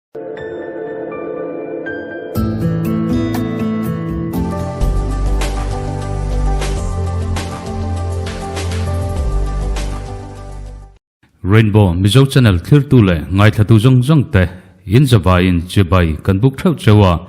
Rainbow Mizo Channel thlirtu leh ngaithlatu zawng zawng te in zavaiin chibai kan buk theuh cheu a,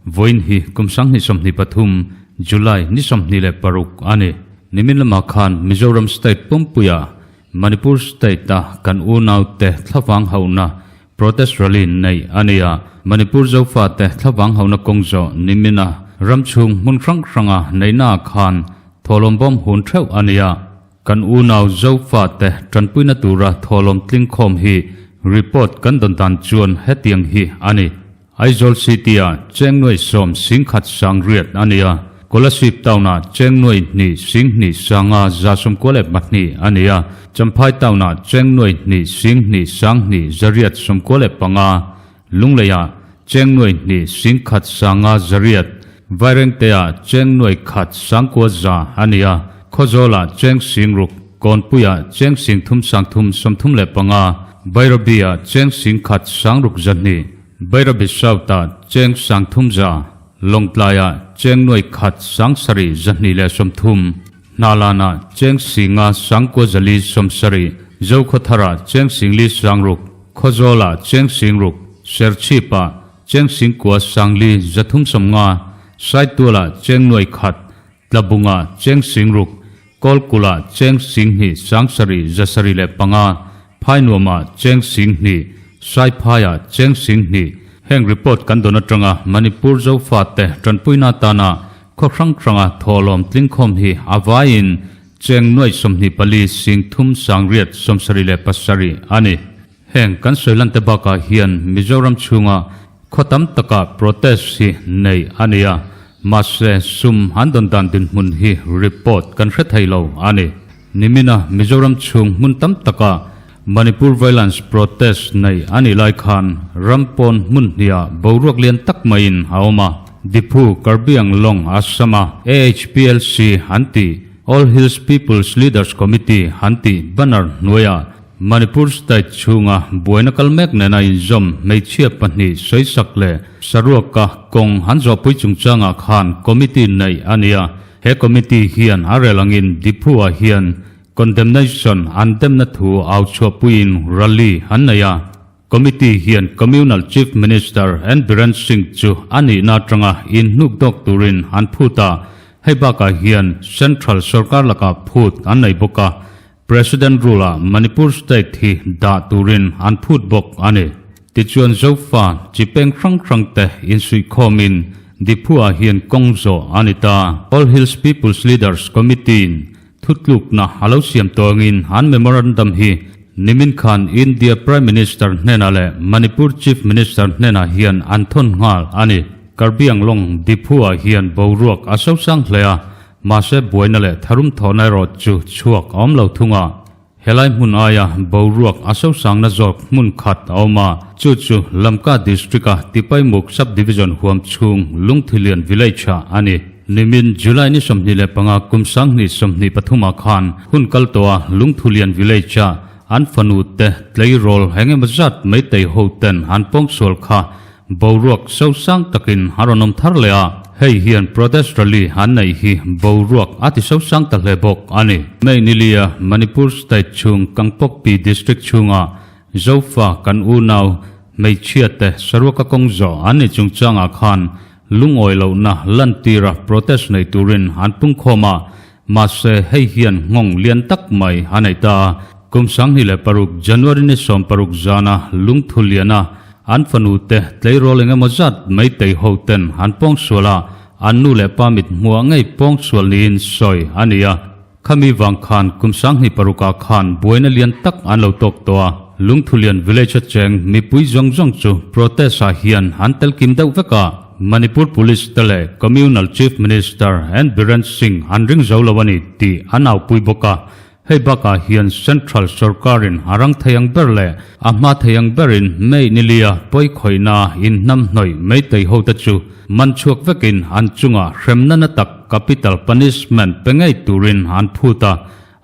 vawiin hi kum 2023 July ni 26 a ni. Nimin lamah khan Mizoram State pumpuia Manipur State a kan unaute thlavang hauhna Protest rally neih a ni a, Manipur Zofate thlavang hauhna kawng zawh nimina ram chhung hmun hrang hranga neihnaah khan thawhlawm bawm hun theuh a ni a. Kan unau Zofate tanpuina tura thawhlawm tling khawm hi report kan dawn dan chuan hetiang hi a ni. Aizawl City-ah cheng nuai sawm sing khat sang riat a ni a, Kolasib Town-ah cheng nuai hnih sing hnih sanga 92 a ni a, Champhai Town-ah cheng nuai hnih sing hnih sang hnih 895, Lungleiah cheng nuai hnih sing khat sanga 800, Vairengte-ah cheng nuai khat sang kua za a ni a, Khawzawlah cheng sing ruk, Kawnpuiah cheng sing thum sang thum 35, Bairabi-ah cheng sing khat sang ruk 200, Bairabi South-ah cheng sang thum za, Lawngtlaiah cheng nuai khat sang sarih 230, Hnalanah cheng singa sang kua zali 70, Zokhawtharah cheng singli sang ruk, Khawzawlah cheng sing ruk, Serchhipah cheng sing kua sang li 350, Saitualah cheng nuai khat, Tlabungah cheng sing ruk, Kawlkulah cheng sing hnih sang sarih 705, Phainuamah cheng sing hnih, Saiphaiah cheng sing hnih. Heng report kan dawn atanga Manipur Zofate tanpuina tana khaw hrang hranga thawhlawm tlingkhawm hi a vaiin cheng nuai 24 sing thum sang riat 77 a ni. Heng kan sawi lan te bakah hian Mizoram chhunga khaw tam taka protest hi nei a ni a, mahse sum an dawn dan dinhmun hi report kan hre thei lo a ni. Nimina Mizoram chhung hmun tam taka Manipur violence protest nei a nih lai khan ram pawn hmun hniah boruak lian tak maiin a awm a, Diphu Karbi Anglong Assam-a AHPLC an tih All Hills People's Leaders Committee an tih banner hnuaiah Manipur State chhunga buaina kal mek nena inzawm hmeichhia pahnih sawisak leh saruaka kawng an zawhpui chungchangah khan committee neih a ni a. He committee hian a rel angin Diphu-ah hian condemnation an demna thu au chhuahpuiin rally an nei a. Committee hian Communal Chief Minister N Biren Singh chu a nihna atanga inhnuk dawk turin an phut a. Hei bakah hian Central sorkar lakah phut an nei bawk a. President rule-ah Manipur State hi dah turin an phut bawk a ni. Tichuan Zofa chi peng hrang hrang te insuihkhawmin Diphu-ah hian kawng zawh a ni ta. All Hills People's Leaders Committee-in thutlukna a lo siam tawngin an memorandum hi nimin khan India Prime Minister hnenah leh Manipur Chief Minister hnenah hian an thawn nghal a ni. Karbi Anglong Diphu-ah hian boruak a sosang hle a, Mahse buaina leh tharum thawhna erawh chu chhuak a awm lo thung a, helai hmun aia boruak a sosangna zawk hmun khat a awm a, chu chu Lamka District-a Tipaimuk Sub-Division huam chhung Lungthilian Village-ah a ni. Nimin July ni 25 kum 2023 ah khan hun kal tawha Lungthulian Village-a an fanu te tleirawl eng emaw zat meitei ho ten an pawngsual kha Boruak sosang takin a rawn awm thar leh a, hei hian protest rally an neih hi boruak a ti sosang ta hle bawk a ni. May nilia Manipur state chhung Kangpokpi district chhunga Zofa kan unau hmeichhia te saruaka kawng zawh an ni chungchangah khan lungawi lohna lantira protest nei turin an pungkhawm a, mahse hei hian nghawng lian tak mai a nei ta a. Kum 2006 January ni 16 zana lungthu liana An fanu te tleirawl eng emaw zat meitei ho ten an pawngsual a, an nu leh pa mit hmuah ngei pawngsual niin sawi a ni a. Khami vang khan kum 2006 ah khan buaina lian tak an lo tawk tawh a, Lungthulian village a cheng mipui zawng zawng chu protest ah hian an tel kim deuh vek a. Manipur Police te leh Communal Chief Minister N Biren Singh an ring zo lo a ni tih an aupui bawk a. Hei bakah hian Central sorkarin a rang thei ang ber leh a hma thei ang berin May nilia pawi khawihna inhnam hnawih meitei hote chu man chhuak vekin an chunga hremna na tak capital punishment pe ngei turin an phut a,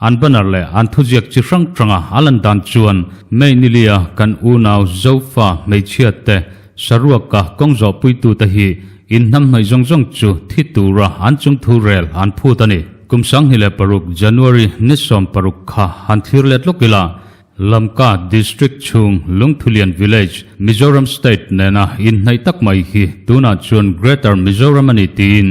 an banner leh an thuziak chi hrang hranga a lan dan chuan May nilia kan unau Zofa hmeichhia te. Saruaka kawng zawhpuitute hi inhnamhnawih zawng zawng chu thi tura an chungthu rel an phut a ni. Kum 2006 January ni 16 kha han thlir let lawk ila, Lamka District chhung Lungthulian Village, Mizoram State nena inhnaih tak mai hi tunah chuan Greater Mizoram a ni tiin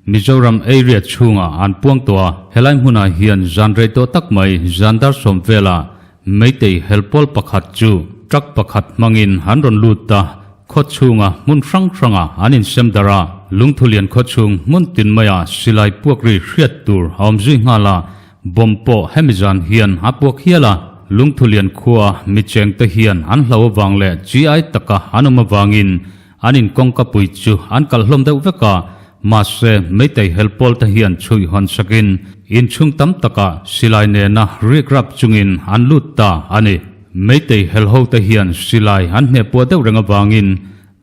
Mizoram area chhungah an puang tawh a. Helai hmunah hian zan rei tawh tak mai zan dar sawm velah Meitei helpawl pakhat chu truck pakhat hmangin an rawn lut a, khaw chhunga hmun hrang hrangah an insem darh a. Lungthulian khaw chhung hmun tin maiah silai puak ri hriat tur a awm zui nghal a, bomb pawh hemi zan hian a puak hial a. Lungthulian khua mi chengte hian an hlau avang leh chi ai taka an awm avangin An inkawngka pui chu an kalh hlawm deuh vek a, mahse Meitei helpawl te hian chhuih hawn sakin inchhung tam takah silai nena rik rap chungin an lut ta a ni. Meitei helho te hian silai an hnehpuah deuh reng avangin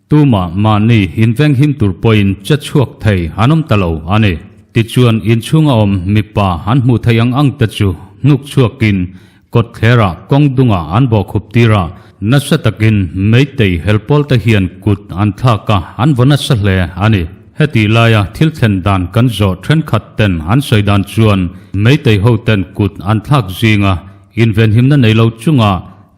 tumah mahni inveng him tur pawhin che chhuak thei an awm ta lo a ni. Tichuan inchhunga awm mipa an hmuh theih ang ang te chu hnuk chhuakin Kawtthlerah kawng dungah an bawhkhup tir a, nasa takin Meitei helpawl te hian kut an thlak a, an vaw nasa hle a ni. Hetih laia thil thlen dan kan zawh thenkhat ten an sawi dan chuan Meitei ho ten kut an thlak zinga invenhimna nei lo chunga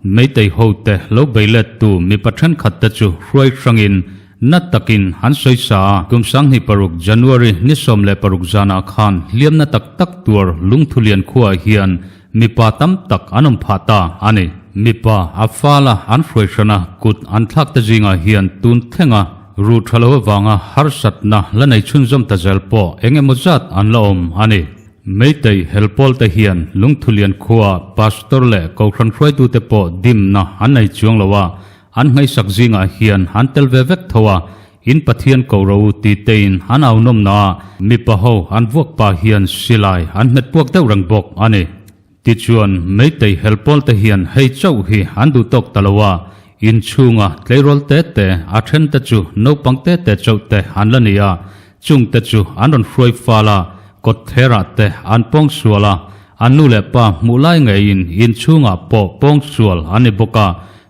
Meitei ho te lo bei let tu mipa thenkhat te chu hruai hrangin Na takin an sawi sa a, kum 2006 January ni 16 zanah khan hliamna tak tak tuar Lungthulian khuaah hian mipa tam tak an awm phah ta a ni. Mipa a fala an hruai hrana kut an thlak te zingah hian tun thlenga ruh tha lo avanga harsatna la nei chhunzawm ta zel pawh eng emaw zat an la awm a ni. Meitei helpawl te hian Lungthulian khuaa Pastor leh Kohhran hruaitute pawh dimna an nei chuang lo a, An ngaihsak zingah hian an tel ve vek tho a, in Pathian ko ro u ti tein an au nawmna a, mipa ho an vuak pa hian silai an hmet puak deuh reng bawk a ni. Tichuan, Meitei helpawl te hian hei chauh hi an duh tawk ta lo a, inchhunga tleirawl te te, a then te chu naupang te te chauh te an la ni a, chung te chu an rawn hruai fal a, kawtthlerah te an pawng sual a, an nu leh pa hmuh lai ngeiin inchhungah pawh pawng sual an ni bawk a,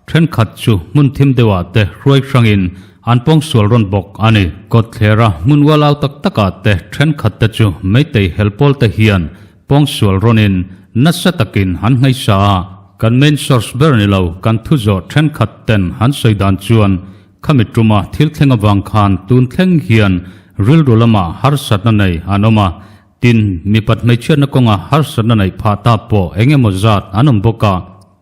Thenkhat chu hmun thim deuhah te hruai hrangin an pawngsual rawn bawk a ni. Kawtthlera hmun ualau tak takah te thenkhat te chu Meitei helpawl te hian pawngsual rawnin nasa takin an ngaihsa a. Kan main source ber ni lo kan thu zawh thenkhat ten an sawi dan chuan khami tuma thil thleng avang khan tun thleng hian rilru lamah harsatna nei an awm a. Tin, mipat hmeichhiatna kawnga harsatna neih phah ta pawh eng emaw zat an awm bawk a.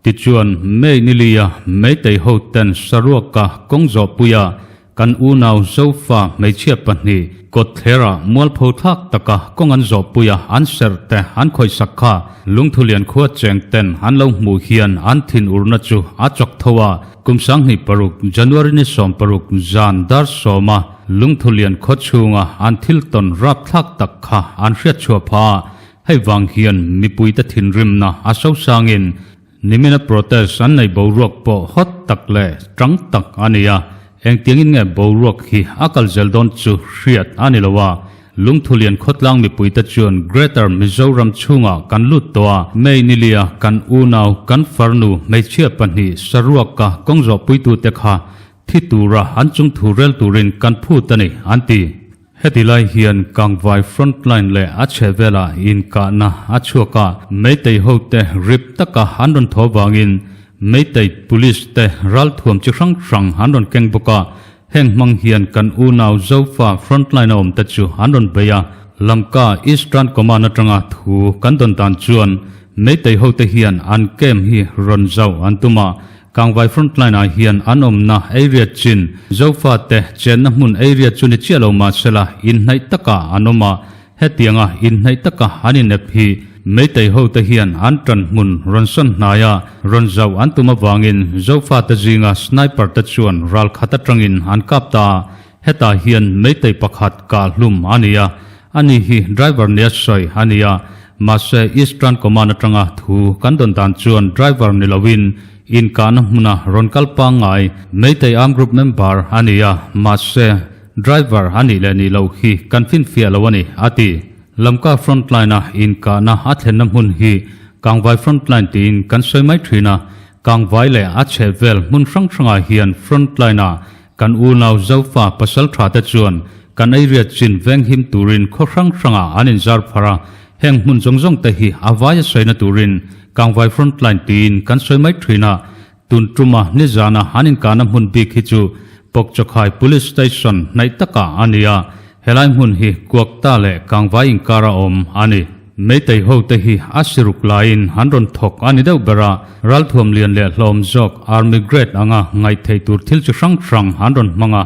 Tichuan, May ni lia Meitei hoten saruaka kawng zawhpuia kan unau Zofa hmeichhia pahnih kawtthlera mualpho thlak taka kawng an zawhpuia an serh te an khawihsak kha Lungthulian khua cheng ten an lo hmuh hian an thinurna chu a chawk tho a. Kum 2006 January ni 16 zan dar sawma Lungthulian khaw chhunga an thil tawn rapthlak tak kha an hriatchhuah phah a. Hei vang hian mipuite thinrimna a sosangin nimina protest an nei boruak pawh hot tak leh tang tak a ni a, engtiangin nge boruak hi a kal zel dawn chu hriat a ni lo a. Lungthulian khawtlang mipuite chuan Greater Mizoram chhungah kan lut tawh a, May nilia kan unau kan farnu hmeichhia pahnih saruaka kawng zawhpuitute kha thi tura an chungthu rel turin kan phut a ni, an ti. Heti lai hian Kangvai frontline leh a chheh velah inkahna a chhuak a, Meitei hote rip taka an rawn thaw vangin Meitei Police te ralthuam chi hrang hrang an rawn keng bawk a, heng hmang hian kan unau Zofa frontline a awmte chu an rawn bei a, Lamka Eastern Command atanga thu kan dawn dan chuan Meitei hote hian an camp hi rawn zauh an tum a, Kangvai frontline ah hian an awmna area chin Zofate chenna hmun area chu ni chiah lo mahsela inhnaih takah an awm a, hetianga inhnaih taka an inep hi Meitei hote hian an tan hmun rawn sawn hnai a, rawn zauh an tum avangin Zofate zinga sniper te chuan ral khat atangin an kap ta a, hetah hian Meitei pakhat kah hlum a ni a, ani hi driver nia sawi a ni a, mahse Eastern Command atanga thu kan dawn dan chuan driver ni loin inkahna hmuna rawn kal pangngai Meitei Armed Group member a ni a, mahse driver a nih leh nih loh hi kan finfiah lo a ni, a ti. Lamka frontline-a inkahna a thlenna hmun hi Kangvai frontline tiin kan sawi mai thin a, Kangvai leh a chhehvel hmun hrang hrangah hian frontline-a. Kan unau Zofa pasal tha te chuan kan ei riat chin veng him turin khaw hrang hrangah an inzar pharh a, heng hmun zawng zawng te hi a vaia sawina turin Kangvai Frontline tiin kan sawi mai thin a, tun tuma nizana an inkahna hmun bik hi chu Pawkchawkhai Police Station hnaih takah a ni a, helai hmun hi Kuakta leh Kangvai inkara awm a ni. Meitei ho te hi a siruk laiin an rawn thawk a ni deuh ber a, ralthuam lian leh hlawm zawk Army grade anga ngaih theih tur thil chi hrang hrang an rawn hmang a,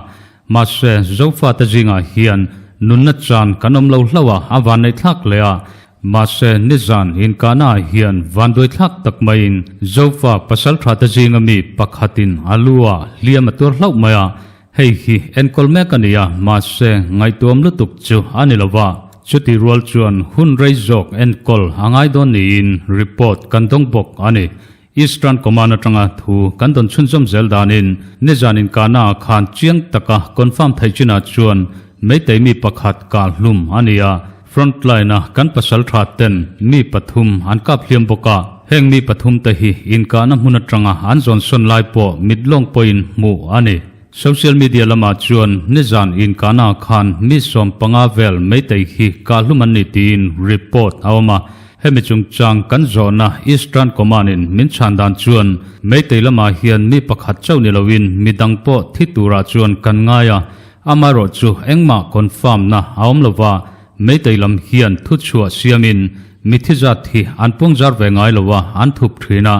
mahse Zofate zingah hian nunna chan kan awm lo hlauh a, a vanneih thlak hle a, mahse nizan inkahna ah hian vanduai thlak tak maiin Zofa pasaltha te zinga mi pakhatin a lu ah hliam a tuar hlauh mai a, Hei hi enkawl mek a ni a, mahse ngaihtuam lutuk chu a ni lo va. Chuti rual chuan hun rei zawk enkawl a ngai dawn niin report kan dawng bawk a ni. Eastern Command atanga thu kan dawn chhunzawm zel danin nizan inkahna ah khan chiang taka confirm theih chinah chuan Meitei mi pakhat kah hlum a ni a, Frontline-a kan pasal tha ten mi pathum an kap hliam bawk a, heng mi pathum te hi inkahna hmun atanga an zawn sawn lai pawh mit lawng pawhin hmuh a ni. Social media lamah chuan nizan inkahna khan mi 15 vel Meitei hi kah hlum an ni tiin report a awm a, hemi chungchang kan zawhna Eastern Command-in min chhan dan chuan Meitei lamah hian mi pakhat chauh ni loin midang pawh thi turah chuan kan ngai a, Amaherawh chu engmah confirm na a awm lova, Meitei lam hian thuchhuah siamin mithi zat hi an puangzar ve ngai lo a, an thup thin a,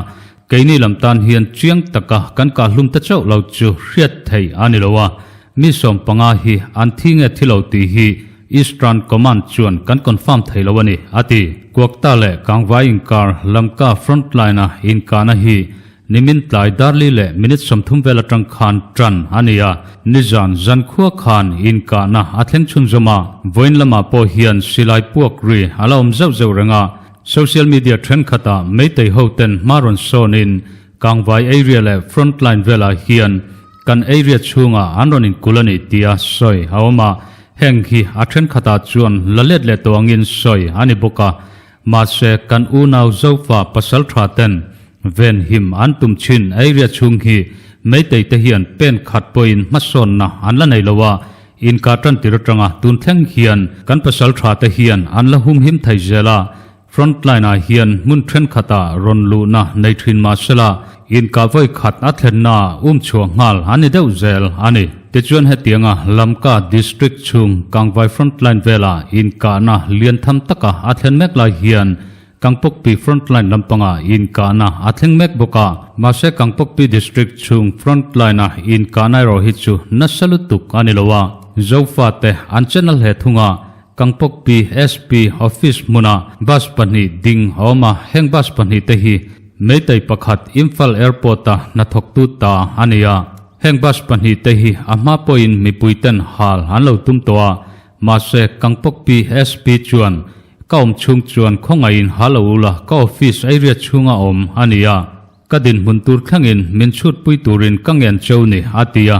keini lam tan hian chiang taka kan kahhlum te chauh lo chu hriat theih a ni lo a, mi 15 hi an thi nge thi lo tih hi Eastern Command chuan kan confirm thei lo a ni, a ti. Kuakta leh Kangvai inkar Lamka frontline-a inkahna hi Nimin tlai darli leh minute 30 vel atang khan tan a ni a, nizan zankhua khan inkahna a thleng chhunzawm a, vawiin lamah pawh hian silai puak ri a la awm zeuh zeuh reng a, social media thenkhatah Meitei ho ten hma rawn sawnin Kangvai area leh frontline velah hian kan area chhungah an rawn inkulh a ni tia sawi a awm a, heng hi a thenkhatah chuan la let leh tawh angin sawi a ni bawk a, Mahse, kan unau Zofa pasal tha ten venhim an tum chin area chhung hi Meitei te hian pen khat pawhin hmasawnna an la nei lo a, inkah tan tir atanga tun thleng hian kan pasal tha te hian an la humhim thei zel a, frontline ah hian hmun thenkhatah rawn luhna nei thin mahsela inkah vawi khat a thlenna ah um chhuah nghal an ni deuh zel a ni. Tichuan hetianga Lamka District chhung Kangvai Frontline vela inkahna lian tham taka a thlen mek lai hian Kangpokpi Frontline lampanga inkahna a thleng mek bawk a. Mahse Kangpokpi District chhung Frontline-a inkahna erawh hi chu nasa lutuk a ni lo a, Zofate an channel hle thung a, Kangpokpi SP Office hmuna bus pahnih ding a awm a, heng bus pahnih te hi Meitei pakhat Imphal Airport-a hnathawktu ta a ni a. Heng bus pahnih te hi a hma pawhin mipui ten hal an lo tum tawh a, mahse Kangpokpi SP chuan ka awm chhung chuan khawngaihin hal lo ula ka office area chhunga awm a ni a, ka dinhmun tur thlengin min chhutpui turin ka ngen cheu ni a ti a,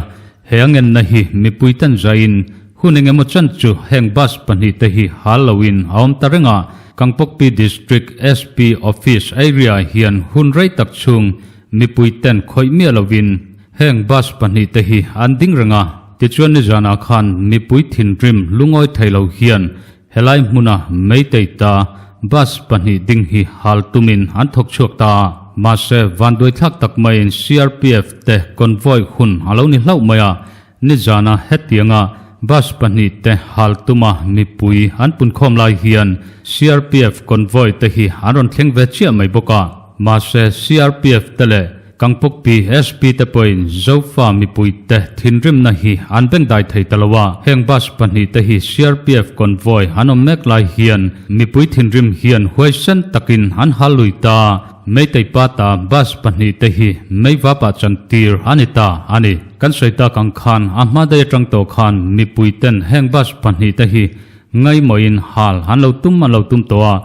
he a ngenna hi mipui ten zaiin hun engemaw chan chu heng bus pahnih te hi hal loin a awm ta reng a, Kangpokpi District SP office area hian hun rei tak chhung Mipui ten khawih miah lovin heng bus pahnih te hi an ding reng a, tichuan nizanah khan mipui thinrim lungawi thei lo hian helai hmuna Meitei ta bus pahnih ding hi hal tumin an thawk chhuak ta a, mahse vanduaithlak tak maiin CRPF te convoy hun a lo ni hlauh mai a, Nizana hetianga bus pahnih te hal tuma mipui an punkhawm lai hian CRPF convoy te hi an rawn thleng ve chiah mai bawk a. Mahse CRPF te leh Kangpokpi SP te pawhin Zofa mipui te thinrimna hi an bengdai thei ta lo a. Heng bus pahnih te hi CRPF convoy an awm mek lai hian mipui thinrim hian huaisen takin an hal lui ta. Meitei pa ta bus pahnih te hi meivap ah chan tir a ni ta a ni. Kan sawi tak ang khan a hma daih atang tawh khan mipui ten heng bus pahnih te hi ngaimawhin hal an lo tum an lo tum tawh a,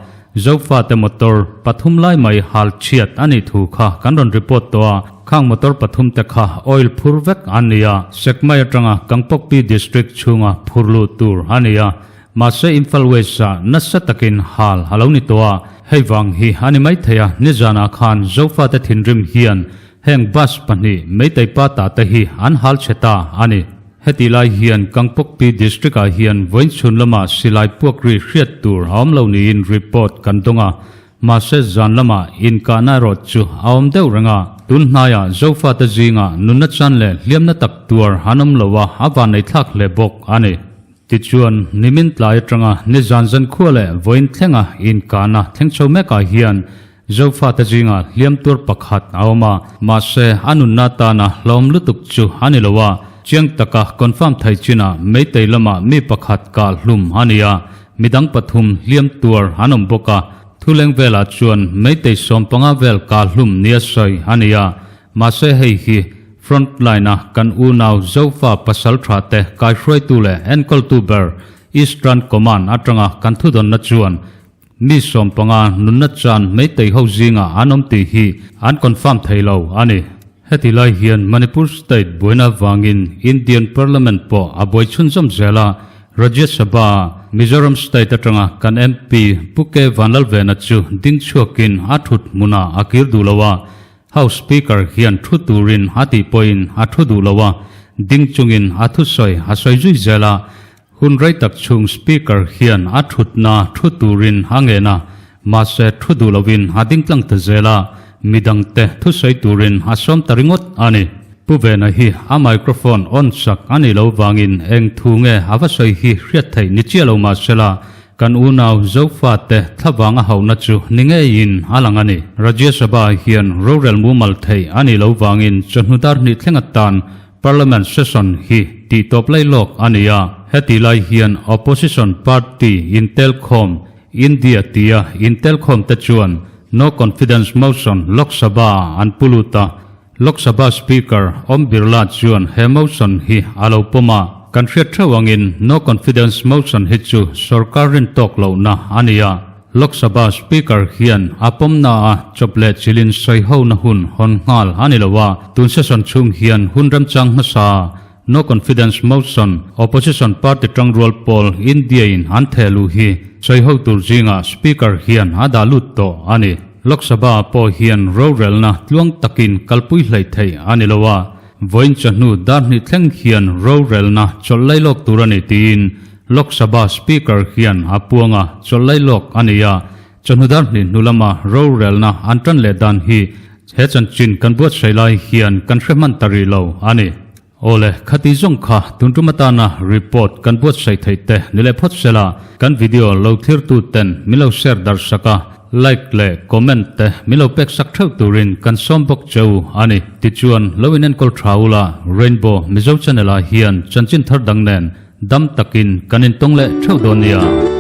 Zofa te motor pathum lai mai hal chhiat a nih thu kha kan rawn report tawh a, khang motor pathum te kha oil phur vek an ni a, Sekmai atanga Kangpokpi District chhunga phur luh tur a ni a, Mahse Imphal West ah nasa takin hal a lo ni tawh a, hei vang hi a ni maithei a, nizanah khan Zofate thinrim hian Heng bus pahnih Meitei pa ta te hi an hal chhe ta a ni. Heti lai hian Kangpokpi District ah hian vawiin chhun lamah silai puak ri hriat tur a awm lo niin report kan dawng a, mahse zan lamah inkahna erawh chu a awm deuh reng a. Tun hnaiah Zofate zingah nunna chan leh hliamna tak tuar an awm lo a, a vannei thlak hle bawk a ni. Tichuan, nimin tlai atanga nizan zankhua leh vawiin thlenga inkahna thleng chho mekah hian Zofate zingah hliam tur pakhat a awm a, mahse a nunna atana hlawm lutuk chu a ni lo a, chiang taka confirm thei chinah Meitei lamah mi pakhat kah hlum a ni a, midang pathum hliam tuar an awm bawk a, thuleng velah chuan Meitei 15 vel kah hlum nia sawi a ni a, mahse hei hi front line a kan unau Zofa pasal tha te kaihruaitu leh enkawltu ber Eastern Command atanga kan thudawnna chuan Mi 15 nunna chan Meitei ho zingah an awm tih hi an confirm thei lo a ni. Heti lai hian Manipur state buaina vangin Indian Parliament pawh a buai chhunzawm zel a, Rajya Sabha ah Mizoram state atanga kan MP Pu K Vanlalvena chu ding chhuakin a thut hmunah a kir duh lo a, House Speaker hian thu turin a tih pawhin a thu duh lo a, ding chungin a thusawi a sawi zui zel a, Hun rei tak chhung Speaker hian a thutna thu turin a ngen a, mahse thu duh lovin a ding tlang ta zel a, midangte thusawi turin a sawm ta ringawt a ni. Pu Vena hi a microphone on sak a nih loh vangin eng thu nge a va sawi hi hriat theih ni chiah lo mahsela kan unau Zofate thlavang a hauhna chu ni ngeiin a lang a ni. Rajya Sabha hian rorel mumal theih a nih loh vangin chawhnu dar hnih thleng atan Parliament session hi tih tawp lai lawk a ni a, heti lai hian opposition party intelkhawm India tia intelkhawm te chuan no confidence motion Lok Sabha ah an pu lut a, Lok Sabha Speaker Om Birla chuan he motion hi a lo pawm a, kan hriat theuh angin no confidence motion hi chu sorkar rin tawk lohna a ni a. Lok Sabha Speaker hian a pawmna a chawp leh chilin sawihona hun hawn nghal a ni lo a, tun session chhung hian hun remchang hmasa No Confidence Motion Opposition Party tangrual pawl India in an theh luh hi sawiho tur zingah Speaker hian a dah lut tawh a ni. Lok Sabha pawh hian rorelna tluang takin kalpui hleih theih a ni lo a, vawiin chawhnu dar hnih thleng hian rorelna chawlh lailawk tur a ni tiin Lok Sabha Speaker hian a puang a, chawlh lailawk a ni a, chawhnu dar hnih hnu lama rorelna an tan leh dan hi he chanchin kan buatsaih lai hian kan hre hman ta rih lo a ni. Awle, khati zawng kha tun tum atana report kan buatsaih theih te ni leh phawt sela, kan video lo thirtu ten min lo share dar sak a, like leh comment te min lo pek sak theuh turin kan sawm bawk cheu a ni. Tichuan, lo inenkawl tha ula, Rainbow Mizo channel ah hian chanchin thar dang nen Dam takin kan intawng leh theuh dawn nia.